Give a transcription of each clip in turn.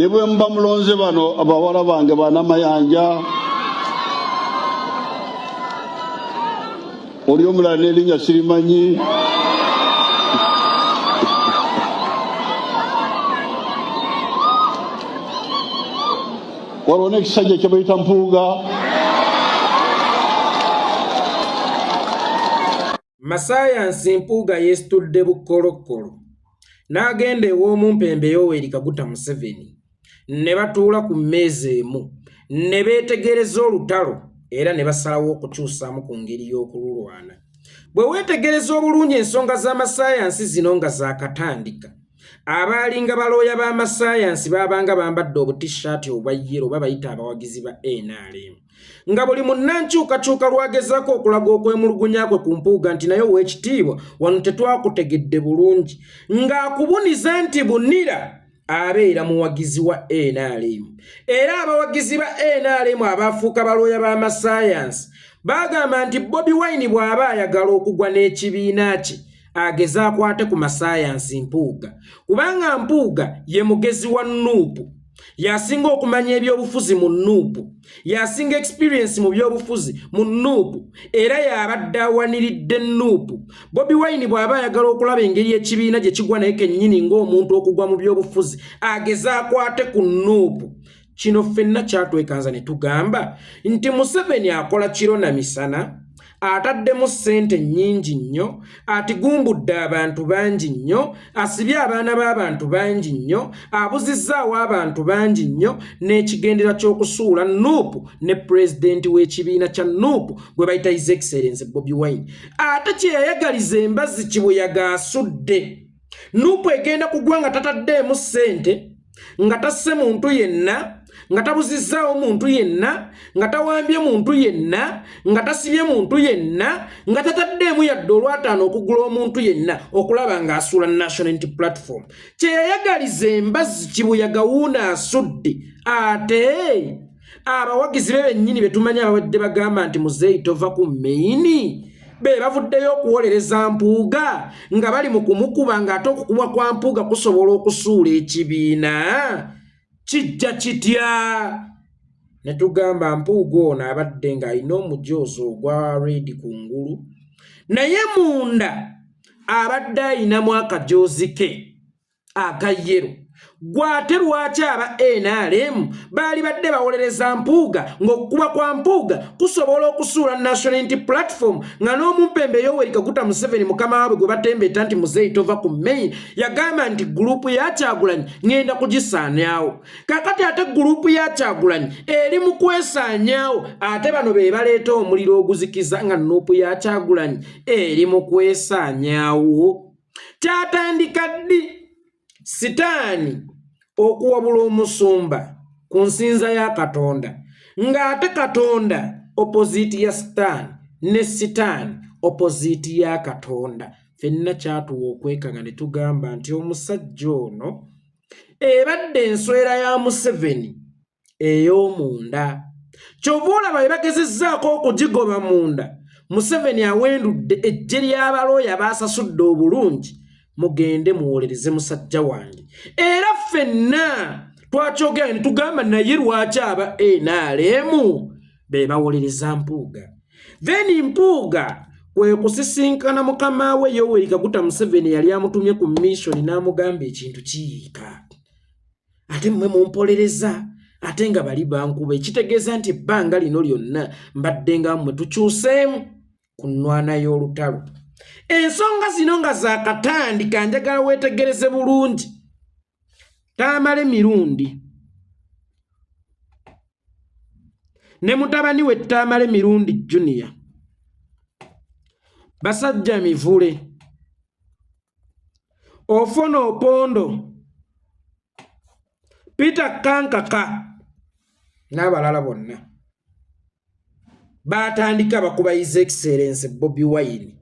Ne bwe muba mulonze bano abawala bange banamayanja, oli omulala n'erinnya sirimanyi. Waliwo n'ekisajja kye bayita Mpuuga. Masayansi Mpuuga yeesitudde bukolokkolo n'agenda ew'omumpembe Yoweri Kaguta Museveni ne batuula ku mmeeza emu ne beetegereza olutalo era ne basalawo okukyusaamu ku ngeri y'okululwana. Bwe weetegereza obulungi ensonga z'amasayansi zino nga zaakatandika, abaalinga balooya b'amasayansi baabanga bambadde obutishaati obwa yero oba bayita abawagizi ba NRM. Nga buli munnankyukakyuka lw'agezaako okulaga okwemulugunya kwe ku Mpuuga nti naye ow'ekitiibwa wano tetwakutegedde bulungi, ng'akubuniza nti bunira abeera muwagizi wa NRM. Era abawagizi ba NRM abaafuuka balooya b'amasayansi bagamba nti Bobi Wine bw'aba ayagala okugwa n'ekibiina kye ageze akwate ku masayansi Mpuuga, kubanga Mpuuga ye mugezi wa Nuupu, yasinga okumanya ebyobufuzi mu Nuupu, yasinga experience mu byobufuzi mu Nuupu, era yabadde awaniridde Nuupu. Bobi Wine bw'aba ayagala okulaba engeri ekibiina gye kigwa naye kennyini ng'omuntu okugwa mu byobufuzi ageze akwate ku Nuupu. Kino ffenna kyatwekanza ne tugamba nti Museveni akola kiro na misana, ataddemu ssente nnyingi nnyo, atigumbudde abantu bangi nnyo, asibye abaana b'abantu bangi nnyo, abuzizzaawo abantu bangi nnyo n'ekigendera ky'okusuula Nuupu ne pulezidenti w'ekibiina kya Nuupu gwe bayita His Excellency Bobi Wine. Ate kye yayagaliza embazzi kibuyaga asudde. Nuupu egenda kugwa nga tataddeemu ssente, nga tasse muntu yenna, nga tabuzizzaawo muntu yenna, nga tawambye muntu yenna, nga tasibye muntu yenna, nga tataddeemu yadde olwataano okugula omuntu yenna okulaba ng'asuula National Unity Platform. Kye yayagaliza embazzi kibuyaga wuuno asudde. Ate abawagizi be bennyini be tumanyi ababadde bagamba nti muzeeyi tova ku meyini be bavuddeyo okuwolereza Mpuuga nga bali mu kumukuba, ng'ate okukubwa kwa Mpuuga kusobola okusuula ekibiina. Kijja kitya? Ne tugamba Mpuuga ono abadde ng'alina omujoozi ogwa redi ku ngulu, naye munda abadde ayinamu akajoozi ke aka yero. Gwate lwaki aba NRM baali badde bawolereza Mpuuga ng'okukuba kwa Mpuuga kusobola okusuula National Unity Platform, nga n'omumpembe Yoweri Kaguta Museveni mukama waabwe gwe batembeeta nti muzeeyi tova ku main yagamba nti gulupu ya Kyagulanyi ŋŋenda kugisaanyaawo. Kaakati ate gulupu ya Kyagulanyi eri mu kwesaanyaawo, ate bano be baleeta omuliro oguzikiza nga nuupu ya Kyagulanyi eri mu kwesaanyaawo. Kyatandika ddi Sitaani okuwabula omusumba ku nsinza ya Katonda, ng'ate Katonda opoziiti ya Sitaani ne Sitaani opoziiti ya Katonda? Ffenna kyatuwa okwekanga ne tugamba nti omusajja ono ebadde enswera ya Museveni ey'omunda. Kyova olaba bwe bagezezzaako okugigoba munda, Museveni awendudde eggye ly'abalooya baasasudde obulungi, mugende muwolereze musajja wange. Era ffenna twakyogera ne tugamba naye lwaki aba NRM be bawolereza Mpuuga? Then Mpuuga kwe kusisinkana mukama we Yoweri Kaguta Museveni yali amutumye ku mission n'amugamba ekintu kiyiika, ate mmwe mumpolereza, ate nga bali bankuba, ekitegeeza nti ebbanga lino lyonna mbadde nga mmwe. Tukyuseemu ku nnwana y'olutalo. Ensonga zino nga zaakatandika, njagala weetegereze bulungi. Tamale Mirundi ne mutabani we Tamale Mirundi Junior, basajja mivule, Ofono Opondo, Peter Kankaka n'abalala bonna baatandika bakuba His Excellency Bobi Wine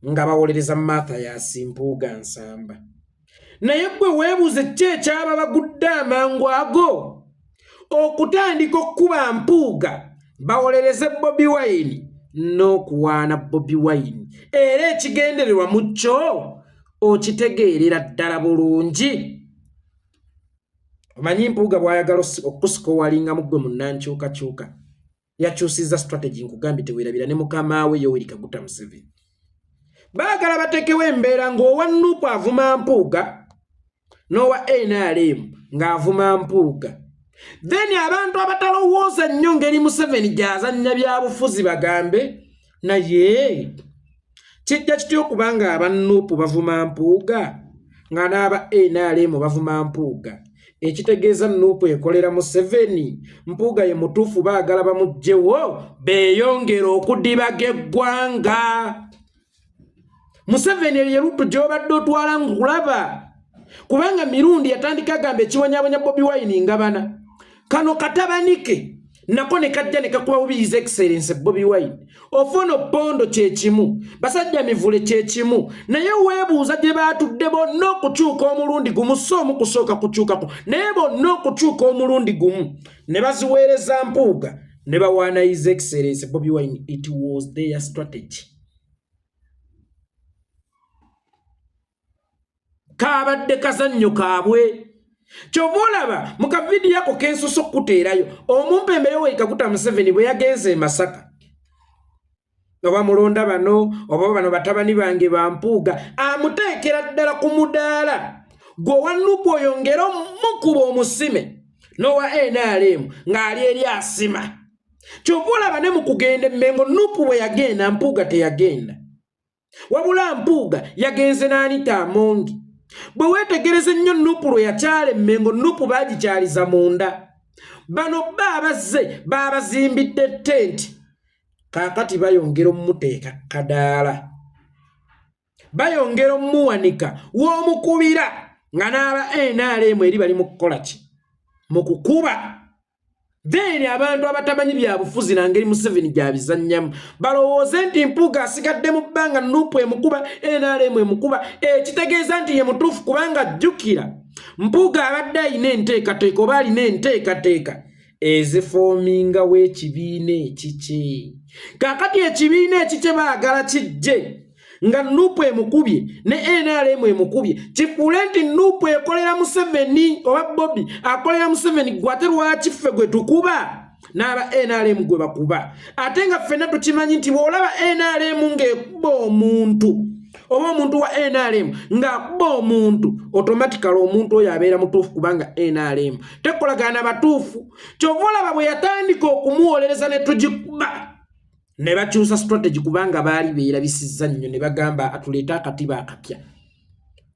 nga bawolereza Mathias Mpuuga Nsamba. Naye gwe weebuuze ki ekyaba bagudde amangu ago okutandika okukuba Mpuuga bawolereze Bobi Wine n'okuwaana Bobi Wine, era ekigendererwa mu kyo okitegeerera ddala bulungi. Omanyi Mpuuga bw'ayagala okusikowalingamu ggwe munnankyukakyuka, yakyusizza strategy. Nkugambye teweerabira ne mukama we Yoweri Kaguta Museveni. Baagala bateekewo embeera ng'owa Nuupu avuma Mpuuga n'owa NRM ng'avuma Mpuuga, then abantu abatalowooza nnyo ngeri Museveni gy'azannya byabufuzi bagambe, naye kijja kitya okuba nga aba Nuupu bavuma Mpuuga nga n'aba NRM bavuma Mpuuga? Ekitegeeza Nuupu ekolera Museveni, Mpuuga ye mutuufu, baagala bamuggyewo beeyongere okudibaga eggwanga. Museveni eyo ye route gy'obadde otwala nkulaba, kubanga mirundi yatandika agamba ekibonyabonya Bobi Wine nga bana kano katabanike nako ne kajja ne kakuba bubi His Excellence Bobi Wine. Ofwono Pondo kyekimu, basajja mivule kyekimu, naye weebuuza gye baatudde bonna okukyuka omulundi gumu. So omu kusooka kukyukako, naye bonna okukyuka omulundi gumu ne baziweereza Mpuuga ne bawaana His Excellence Bobi Wine. It was their strategy. Kaabadde kazannyo kaabwe. Kyova olaba mu kavidiyo ako kensoso okukuteerayo, omumpembe Yoweri Kaguta Museveni bwe yagenze e Masaka, oba mulonda bano oba bano batabani bange bampuuga, amuteekera ddala ku mudaala gwe owa Nupu oyongere omukuba omusime, n'owa NRM ng'ali eri asima. Kyova olaba ne mu kugenda Emmengo, Nupu bwe yagenda, Mpuuga teyagenda, wabula Mpuuga yagenze n'Anita Amongi. Bwe weetegereza ennyo, Nupu lwe yakyala Emmengo, Nupu baagikyaliza munda, bano ba abazze baabazimbidde tenti. Kaakati bayongera omumuteeka kadaala, bayongera omumuwanika w'omukubira nga n'aba NRM eri bali mu kukola ki? Mu kukuba. Then abantu abatamanyi byabufuzi na ngeri Museveni gyabizannyamu balowooze nti Mpuuga asigadde mu bbanga, Nupu emukuba, NRM emukuba, ekitegeeza nti ye mutuufu, kubanga jjukira Mpuuga abadde alina enteekateeka oba alina enteekateeka ezifoomingawo ekibiina ekikye. Kaakati ekibiina ekikye baagala kijje nga Nupu emukubye ne NRM emukubye, kifuule nti Nupu ekolera Museveni oba Bobi akolera Museveni. Gwe ate lwaki ffe gwe tukuba n'aba NRM gwe bakuba, ate nga ffenna tukimanyi nti bw'olaba NRM ng'ekuba omuntu oba omuntu wa NRM ng'akuba omuntu, automatically omuntu oyo abeera mutuufu, kubanga NRM tekolagana batuufu. Kyova olaba bwe yatandika okumuwolereza ne tugikuba ne bakyusa strategy, kubanga baali beerabisizza nnyo, ne bagamba atuleete akatiba akapya,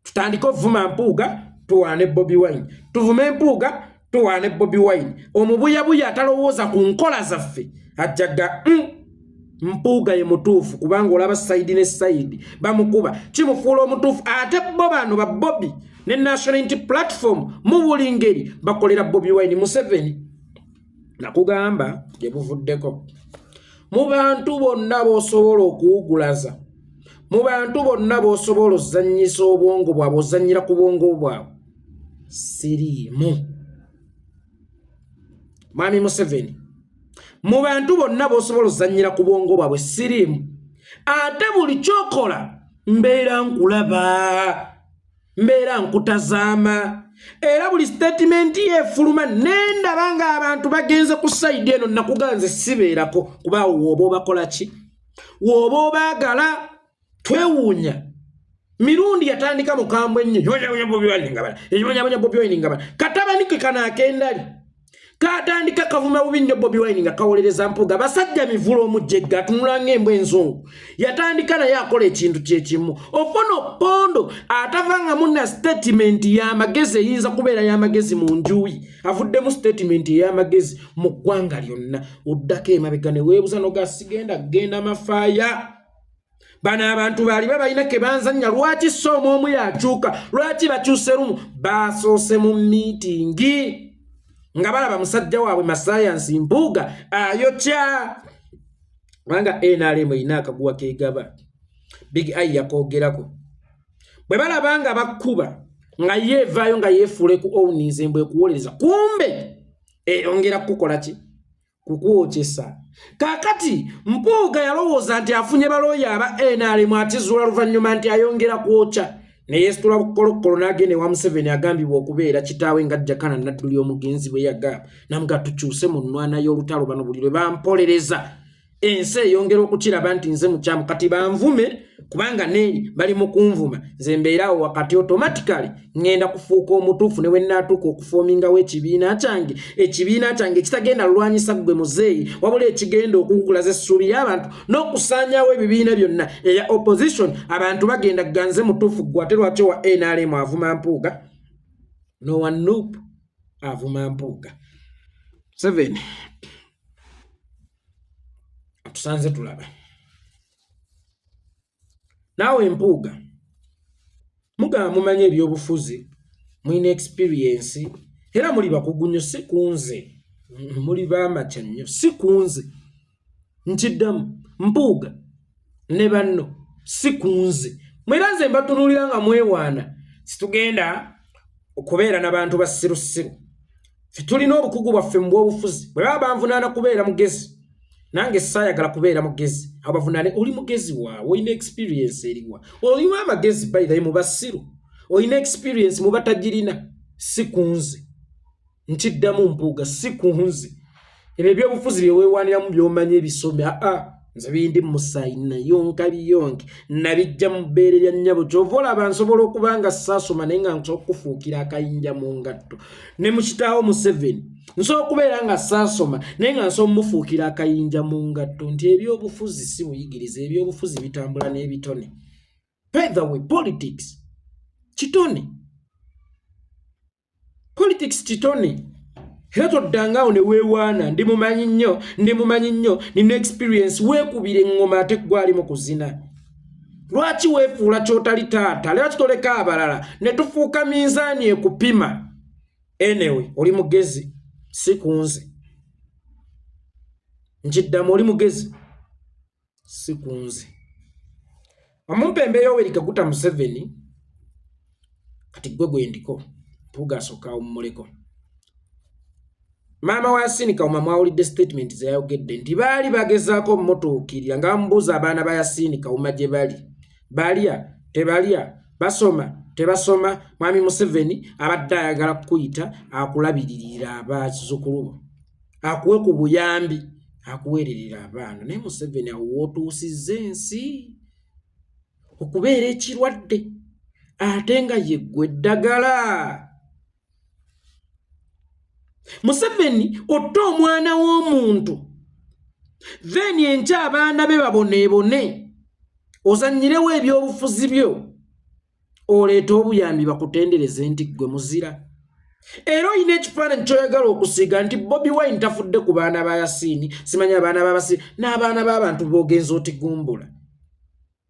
tutandike ovuma Mpuuga tuwaane Bobi Wine, tuvume Mpuuga tuwaane Bobi Wine. Omubuyabuya atalowooza ku nkola zaffe ajjaga Mpuuga ye mutuufu, kubanga olaba side ne side bamukuba, kimufuula omutuufu. Ate bo bano ba Bobi ne National Unity Platform mu buli ngeri bakolera Bobi Wine. Museveni nakugamba gye buvuddeko, mu bantu bonna b'osobola okuwugulaza, mu bantu bonna b'osobola ozannyisa obwongo bwabwe, ozannyira ku bwongo bwabwe, siriimu. Mwami Museveni, mu bantu bonna b'osobola ozannyira ku bwongo bwabwe, siriimu. Ate buli kyokola mbeera nkulaba, mbeera nkutazaama, era buli statement yefuluma nendaba ng'abantu bagenze ku side eno, nakuganze sibeerako, kuba wooba obakola ki, wooba obaagala. Twewuunya mirundi yatandika mukambwe ennyo, Bobi Wine nga katabani ke kano akendali katandika kavuma bubi nnyo Bobi Wine nga kawolereza Mpuuga. Basajja mivula omujjegga atunula ng'embwa enzungu yatandika naye akola ekintu kyekimu. Ofwono Pondo atava nga munna statement y'amagezi, eyinza kubeera y'amagezi mu njuyi, avuddemu statement ey'amagezi mu ggwanga lyonna. Oddako emabega ne weebuza noga sigenda genda mafaaya, bano abantu baali babalina ke banzannya. Lwaki so omu omu yakyuka? Lwaki bakyuse lumu? Basoose mu miitingi nga balaba musajja waabwe Masayansi Mpuuga ayokya, kubanga NRM erina akaguwa kegaba. Big Eye yakoogerako, bwe balaba nga bakkuba nga ye evaayo nga yeefuula eku owninze mbwe ekuwolereza, kumbe eyongera kukukola ki? Kukwokyesa. Kaakati Mpuuga yalowooza nti afunye balooya aba NRM, atizuula luvannyuma nti ayongera kwokya. Ne yeesitula bukolokkolo n'agenda ewa Museveni agambibwa okubeera kitaawe nga Jakana Nadduli omugenzi bwe yagamba, namuga tukyuse mu nnwana y'olutalo, bano buli lwe bampolereza ensi eyongera okukiraba nti nze mukyamu, kati banvume kubanga neeri bali mu kunvuma, nze mbeera awo wakati, automatically ŋŋenda kufuuka omutuufu ne wennaatuuka okufoomingawo ekibiina kyange, ekibiina kyange ekitagenda lulwanyisa ggwe muzeeyi, wabula ekigenda okukulaza essuubi y'abantu n'okusaanyaawo ebibiina byonna eya opposition. Abantu bagenda ganze mutuufu, ggwe ate lwaki owa NRM avuma Mpuuga n'owa NUP avuma Mpuuga? 7 tusanze tulaba naawe Mpuuga mugamba mumanyi ebyobufuzi, mulina experience era muli bakugu nnyo, si kunze, muli bamakya nnyo, si kunze. Nkiddamu, Mpuuga ne banno, si kunze. Mwera nze mbatunuulira nga mwewaana, situgenda okubeera n'abantu basirusiru. Ffe tulina obukugu bwaffe mu bwobufuzi. Bwe baba banvunaana kubeera mugezi, nange saayagala kubeera mugezi. Abo bavunaane oli mugezi waawe, olina experience eriwa, olina amagezi bayirayo mu basiru, olina experience mu batagirina. Si kunze, nkiddamu, Mpuuga, si kunze. Ebyo ebyobufuzi bye weewaaniramu by'omanyi ebisome, aa nze bindi mu musaayi, nayonka biyonke, nabijja mu bbeere lya nnyabo. Kyova olaba nsobola okuba nga saasoma naye nga nsobola okukufuukira akayinja mu ngatto. Ne mu kitaawo Museveni nsobola okubeera nga saasoma naye nga nsobola omufuukira akayinja mu ngatto, nti ebyobufuzi si buyigiriza, ebyobufuzi bitambula n'ebitone. By the way, politics kitone, politics kitone. Era toddangaawo ne weewaana ndi mumanyi nnyo, ndi mumanyi nnyo, nina experience. Weekubira eŋŋoma ate gwali mu kuzina. Lwaki weefuula ky'otali taata? Lwaki toleka abalala ne tufuuka minzaani ekupima? Anyway, oli mugezi, si kunze. Nkiddamu, oli mugezi, si kunze. Omumpembe Yoweri Kaguta Museveni, kati gwe gwendiko. Mpuuga asooka awummuleko. Maama wa Yasini Kawuma mwawulidde statement ze yayogedde nti baali bagezaako omutuukirira nga bamubuuza abaana ba Yasini Kawuma gye bali, balya tebalya, basoma tebasoma. Mwami Museveni abadde ayagala kukuyita akulabiririra abazzukulu bo, akuwe ku buyambi, akuweererera abaana. Naye Museveni, awo wootuusizza ensi okubeera ekirwadde ate nga yeggwe eddagala. Museveni, otta omwana w'omuntu, then enkya abaana be baboneebone, ozannyirewo ebyobufuzi byo, oleete obuyambi bakutendereze nti ggwe muzira. Era olina ekifaananyi kyoyagala okusiiga nti Bobi Wine tafudde ku baana ba Yasiini, simanyi abaana babasi n'abaana b'abantu b'ogenza otigumbula.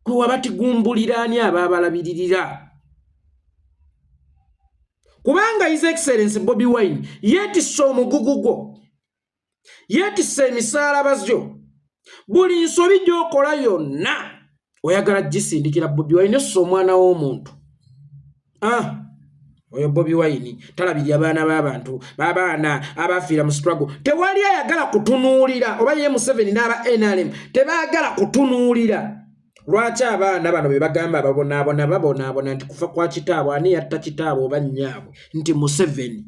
Gwe wabatigumbulira ani ababalabiririra? Kubanga His Excellence Bobi Wine yeetisse omugugu gwo, yeetisse emisaalaba gyo. Buli nsobi gy'okola yonna oyagala gisindikira Bobi Wine, essa omwana w'omuntu. Ah, oyo Bobi Wine talabirira abaana b'abantu, babaana abafiira mu struggle. Tewali ayagala kutunuulira, oba ye Museveni n'aba NRM tebaagala kutunuulira lwaki abaana bano be bagamba babonaabona, babonaabona nti kufa kwa kitaabwe. Ani yatta kitaabwe oba nnyaabwe? Nti Museveni.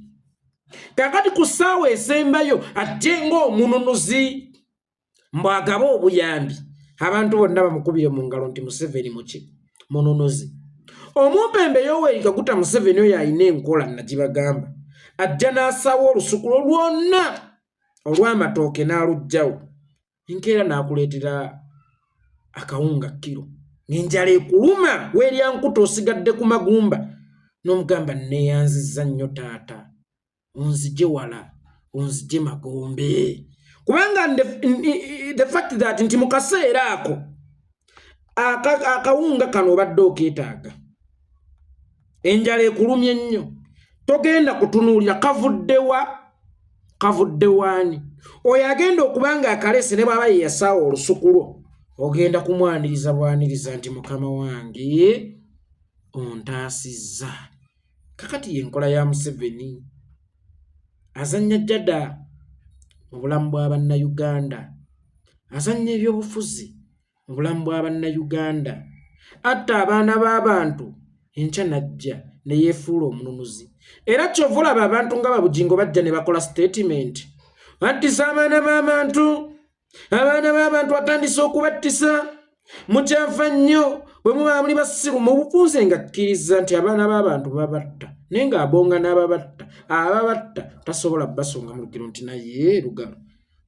Kakati ku ssaawa esembayo ajje ng'omununuzi mbw'agaba obuyambi, abantu bonna bamukubire mu ngalo nti Museveni muki mununuzi. Omumpembe Yoweri Kaguta Museveni oyo alina enkola nagibagamba, ajja n'asawo olusuku lwo lwonna olw'amatooke n'aluggyawo, enkeera n'akuleetera akawunga kiro, ng'enjala ekuluma, weerya nkuta, osigadde ku magumba, n'omugamba, "Neeyanzizza nnyo taata, onzije wala, onzije magombe." Kubanga the fact that nti mu kaseera ako akawunga kano obadde okeetaaga, enjala ekulumye nnyo, togenda kutunuulira kavuddewa, kavudde waani. Oyo agenda okuba nga akalese, ne bw'aba ye yasaawa olusuku lwo, ogenda kumwaniriza bwaniriza nti, "Mukama wange, ontaasizza." Kakati yenkola ya Museveni, azannya jjada mu bulamu bwa Bannayuganda, azannya ebyobufuzi mu bulamu bwa Bannayuganda, atta abaana b'abantu. Enkya najja ne yeefuula omununuzi. Era kyova olaba abantu nga Babugingo bajja ne bakola sitatimenti, battisa abaana b'abantu, abaana b'abantu atandise okubattisa. Mukyafa nnyo bwe muba muli basiru. Mu bufunze nga kkiriza nti abaana b'abantu babatta, naye ng'abonga n'ababatta, ababatta tasobola basonga mu lugero nti naye lugalo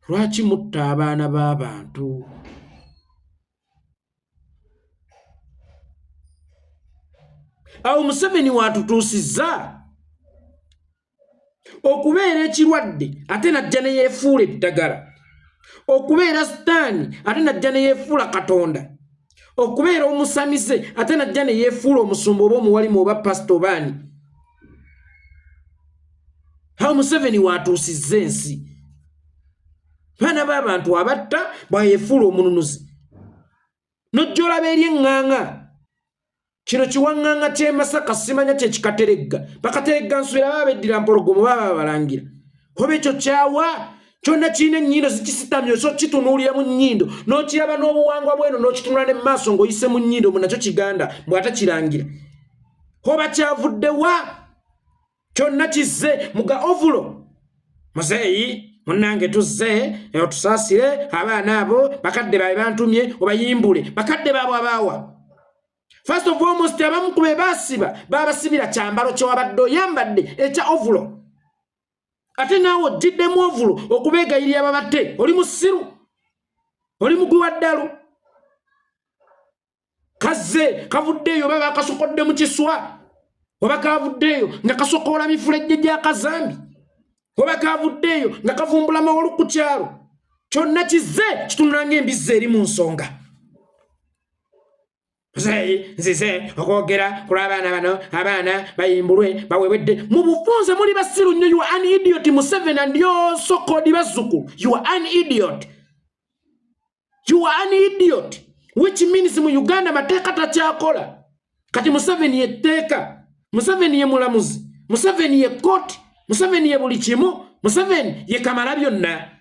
lwaki mutta abaana b'abantu? Awo Museveni watutuusizza okubeera ekirwadde, ate najja ne yeefuula eddagala, okubeera sitaani, ate najja ne yeefuula Katonda, okubeera omusamize, ate najja ne yeefuula omusumba oba omuwalimu oba pasita obaani. Awo Museveni watuusizza ensi, baana b'abantu abatta bwayefuula omununuzi. Nojja olaba eri eŋŋaŋa kino kiwaŋŋaŋa ky'emasaka, simanya kyekikateregga, bakateregga nswera baba beddira mpologomo, baba babalangira oba ekyo kyawa kyonna kirina ennyindo zikisitamye, oso kitunuulira mu nnyindo n'okiraba n'obuwangwa bweno n'okitunula ne maaso ng'oyise mu nnyindo mu nakyo kiganda mbw'ate kirangira oba kyavuddewa kyonna kizze muga ovulo. Muzeeyi munnange, tuzze otusaasire abaana abo, bakadde baabwe bantumye obayimbule. Bakadde baabwe abaawa? First of all, most abamu ku be baasiba baabasibira kyambalo kyewabadde oyambadde ekya ovulo, ate naawe ojjiddemu ovulo okubeegayirira babatte. Oli musiru, oli mugwi wa ddalu. Kazze kavuddeeyo oba bakasokodde mu kiswa, oba kavuddeeyo nga kasokoola mifulejje gya kazambi, oba kavuddeeyo nga kavumbula mawolu ku kyalo, kyonna kizze kitunula ng'embizzi eri mu nsonga. Nzize okwogera ku lw'abaana bano, abaana bayimbulwe baweebwedde. Mu bufunze muli basiru nnyo. You are an idiot, Museveni, and your so called bazzukulu. You are an idiot, you are an idiot, which means mu Uganda mateeka takyakola. Kati Museveni yetteeka, Museveni ye mulamuzi, Museveni ye kooti, Museveni ye buli kimu, Museveni ye kamala byonna.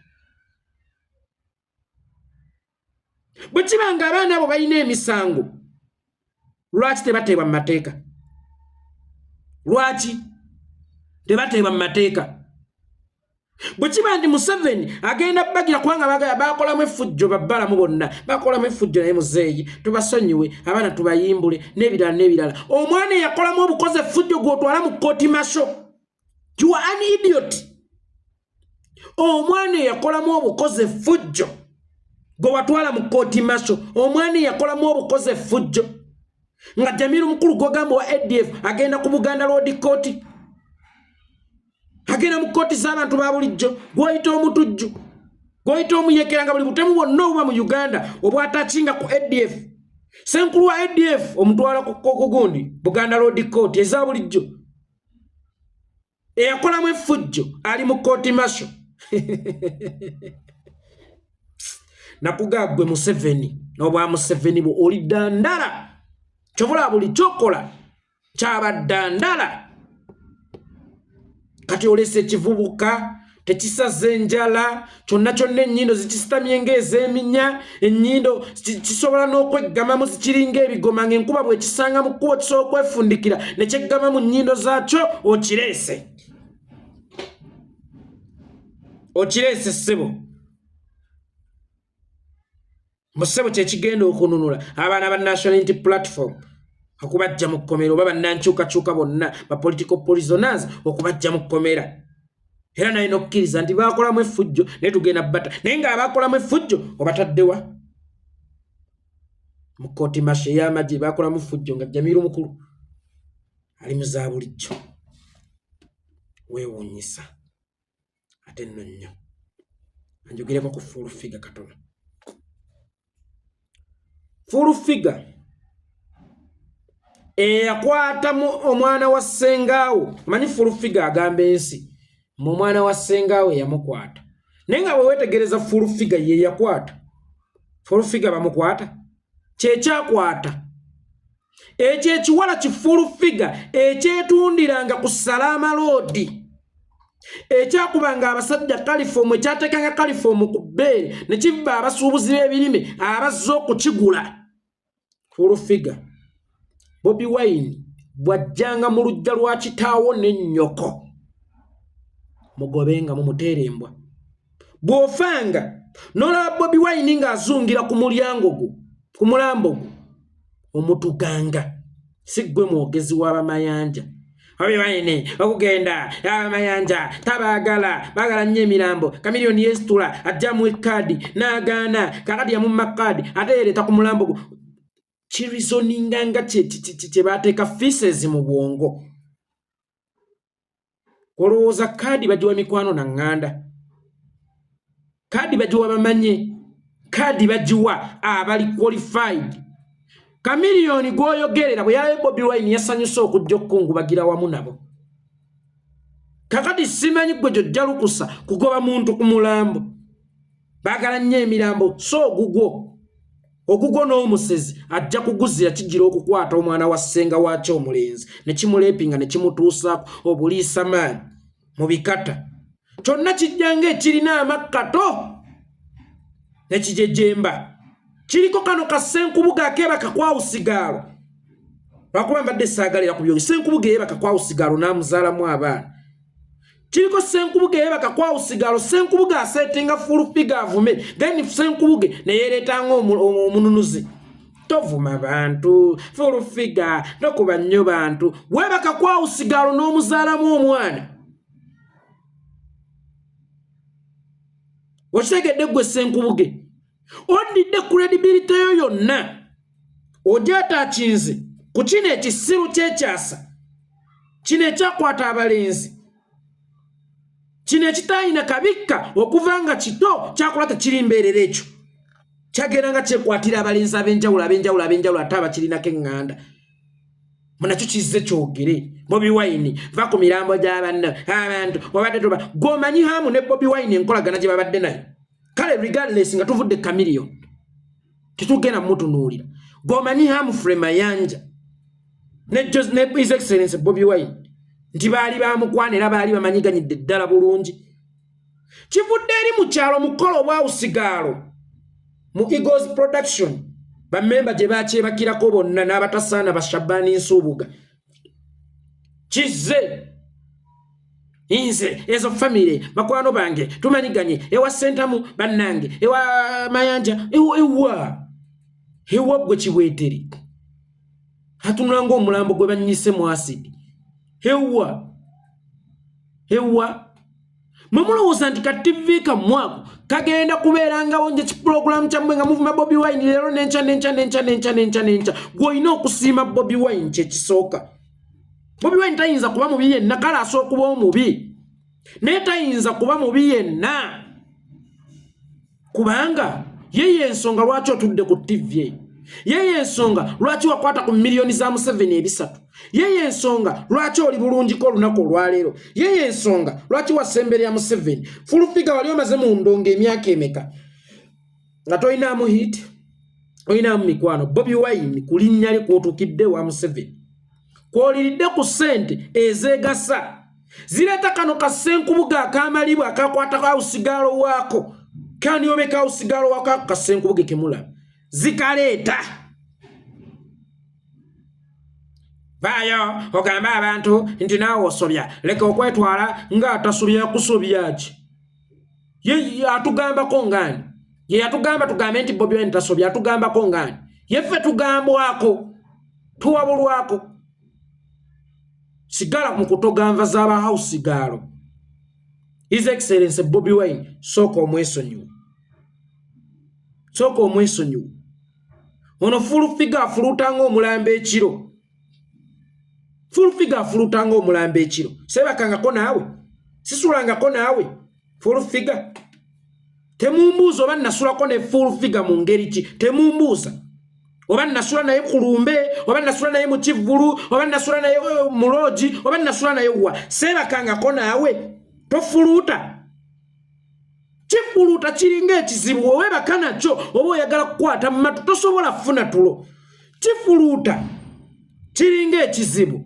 Bwe kiba nga abaana abo balina emisango, lwaki tebateebwa mu mateeka? Lwaki tebateebwa mu mateeka? Bwe kiba nti Museveni agenda bagira kubanga bakolamu effujjo, babbalamu bonna bakolamu effujjo, naye muzeeyi tubasonyiwe, abaana tubayimbule n'ebirala n'ebirala. Omwana eyakolamu obukozi effujjo gw'otwala mu kooti martial, you are an idiot. Omwana eyakolamu obukozi effujjo gwe watwala mu kooti martial, omwana eyakolamu obukozi effujjo nga Jamiru mukulu gwogamba wa ADF agenda ku Buganda Road Court, agenda mu kooti z'abantu ba bulijjo, gwoyita omutujju, gwoyita omuyekera, nga buli butemu bwonna obuba mu Uganda obwatakinga ku ADF, senkulu wa ADF omutwala ku gundi Buganda Road Court eza bulijjo, eyakolamu effujjo ali mu kooti martial. Nakugaa gwe Museveni n'obwa Museveni bwo, oli ddandala, kyobula buli kyokola kyabaddandala. Kati olesa ekivubuka tekisaza enjala kyonna kyonna, ennyindo zikisitamye ng'ez'eminya, ennyindo kisobola n'okweggamamu, zikiringa ebigoma, ng'enkuba bw'ekisanga mu kkubo kisobola okwefundikira ne kyeggama mu nnyindo zaakyo. Okireese, okireese ssebo musebo, kyekigenda okununula abaana ba National Unity Platform okubajja mu kkomera, oba bannankyukakyuka bonna ba political prisoners okubajja mu kkomera. Era nalina okukkiriza nti bakolamu effujjo, naye tugenda bata, naye ng'abakolamu effujjo obataddewa mu kooti martial ey'amagye? Bakolamu effujjo nga Jamiru mukulu ali mu za bulijjo. Weewuunyisa ate nno nnyo. Anjogereko ku Full Figure katono. Full Figure eyakwatamu omwana wa ssengaawo, manyi Full Figure agamba ensi mu omwana wa ssengaawo eyamukwata, naye nga bwe weetegereza Full Figure ye yakwata Full Figure, bamukwata kyekyakwata ekyo ekiwala ki Full Figure ekyetundiranga ku Salaama Road, ekyakubanga abasajja kalifoomu, ekyateekanga kalifoomu ku bbeere ne kiva abasuubuzi b'ebirime abazze okukigula. Full Figure, Bobi Wine Bw'ajjanga mu luggya lwa kitaawo ne nnyoko, mugobenga mumuteere embwa. Bw'ofanga n'olaba Bobi Wine ng'azungira ku mulyango gwo, ku mulambo gwo, omutuganga. Si ggwe mwogezi w'abamayanja. Bobi Wine okugenda abamayanja tabaagala, baagala nnyo emirambo. Kamiliyoni yeesitula ajjamu ekkaadi n'agaana, kakati yamumma kkaadi ate yereeta ku mulambo gwo. Kirizoninga nga kye baateeka feces mu bwongo. Olowooza kaadi bagiwa mikwano na ŋŋanda? Kaadi bagiwa bamanye, kaadi bagiwa abali qualified. Kamiliyoni gw'oyogerera bwe yalabe Bobi Wine yasanyuse okujja okukungubagira wamu nabo. Kakati simanyi gwe gyojja lukusa kugoba muntu ku mulambo. Baagala nnyo emirambo, so ogugwo n'omusezi ajja kuguzira. Kigira okukwata omwana wa ssenga waakyo omulenzi ne kimuleepinga ne kimutuusaako obuliisa maanyi mu bikata kyonna. Kijja ng'ekirina amakkato ne kijejemba kiriko kano ka Ssenkubuga akeebaka kwawusigaalo. Lwakuba mbadde saagalira ku byogi. Ssenkubuga eyeebaka kwawusigaalo n'amuzaalamu abaana. Kiriko Ssenkubuge yeebaka kwawusigalo. Ssenkubuge aseetinga Full Figure avume, then Ssenkubuge neyereetanga omununuzi. Tovuma bantu, Full Figure, tokuba nnyo bantu. Weebaka kwawusigalo n'omuzaalamu omwana. Okitegedde ggwe Ssenkubuge? Oddidde credibility yo yonna ogyataakinze ku kino ekisiru kyekyasa kino ekyakwata abalenzi kino ekitayina kabikka okuva nga kito kyakola tekiri mbeerera. Ekyo kyagenda nga kyekwatira abalenzi ab'enjawulo ab'enjawulo ab'enjawulo, ate abakirinako eŋŋanda munakyo kizze kyogere. Bobi Wine, va ku mirambo gy'abanno abantu. Wabadde toba gwomanyi hamu ne Bobi Wine enkolagana gye babadde nayo. Kale regardless nga tuvudde Kamiliyoni, tetugenda mutunuulira. Gwomanyi Humphrey Mayanja ne His Excellence Bobi Wine nti baali bamukwana era baali bamanyiganyidde ddala bulungi. Kivudde eri mu kyalo mukolo obwawusigaalo mu Eagles Production, bamemba gye bakyebakirako bonna n'abatasaana bashabani Nsuubuga. Kizze nze ezo famire bakwano bange tumanyiganye ewa Sentamu bannange, ewa Mayanja, ewa gwe kibwetere atunula ng'omulambo gwe banyise mu asidi. Ewa mwe mulowooza nti ka TV kammwe ako kagenda kubeerangawo nje kipulogulaamu kyammwe nga muvuma Bobi Wine leero nenkya nenkya nenkya nenkya nenkya nenkya. Gw'olina okusiima Bobi Wine kyekisooka. Bobi Wine tayinza kuba mubi yenna. Kale asobola okuba omubi, naye tayinza kuba mubi yenna, kubanga ye yensonga lwaki otudde ku TV eyo, ye yensonga lwaki wakwata ku miliyoni za Museveni 300, ye yensonga lwaki oli bulungiko olunaku olwaleero, ye yensonga lwaki wasemberera Museveni. Full Figure, wali omaze mu ndongo emyaka emeka nga tolinaamu hit, olinamu mikwano? Bobi Wine ku linnya lye kwotuukidde wa Museveni, kwoliridde ku ssente ezeegasa zireeta kano kasenkubuga akamalibwa akakwata kawusigaalo waako kanyobe kawusigaalo waako ako kasenkubuge kemulaba zikaleeta. Vaayo ogambe abantu nti naawe osobya, leka okwetwala ng'atasobya. Kusobya ki? Ye atugambako ngaani? Ye yatugamba tugambe nti Bobi Wine tasobya? Atugambako ngaani? Yeffe tugambwako, tuwabulwako. Sigala mu kutoganva z'aba house gaalo. His Excellence Bobi Wine, sooka omwesonyiwe, sooka omwesonyiwe. Ono Full Figure afuluuta ng'omulambo ekiro. Full Figure afuluuta ng'omulambo ekiro. Seebakangako naawe, sisulangako naawe, Full Figure. Temumbuuza oba nasulako ne Full Figure mu ngeri ki. Temumbuuza oba nasula naye ku lumbe, oba nasula naye mu kivvulu, oba nasula naye mu loogi, oba nasula naye wa. Seebakangako naawe, tofuluuta. Kifuluuta kiringa ekizibu oweebaka nakyo, oba oyagala kukwata mu matu, tosobola kufuna tulo. Kifuluuta kiringa ekizibu.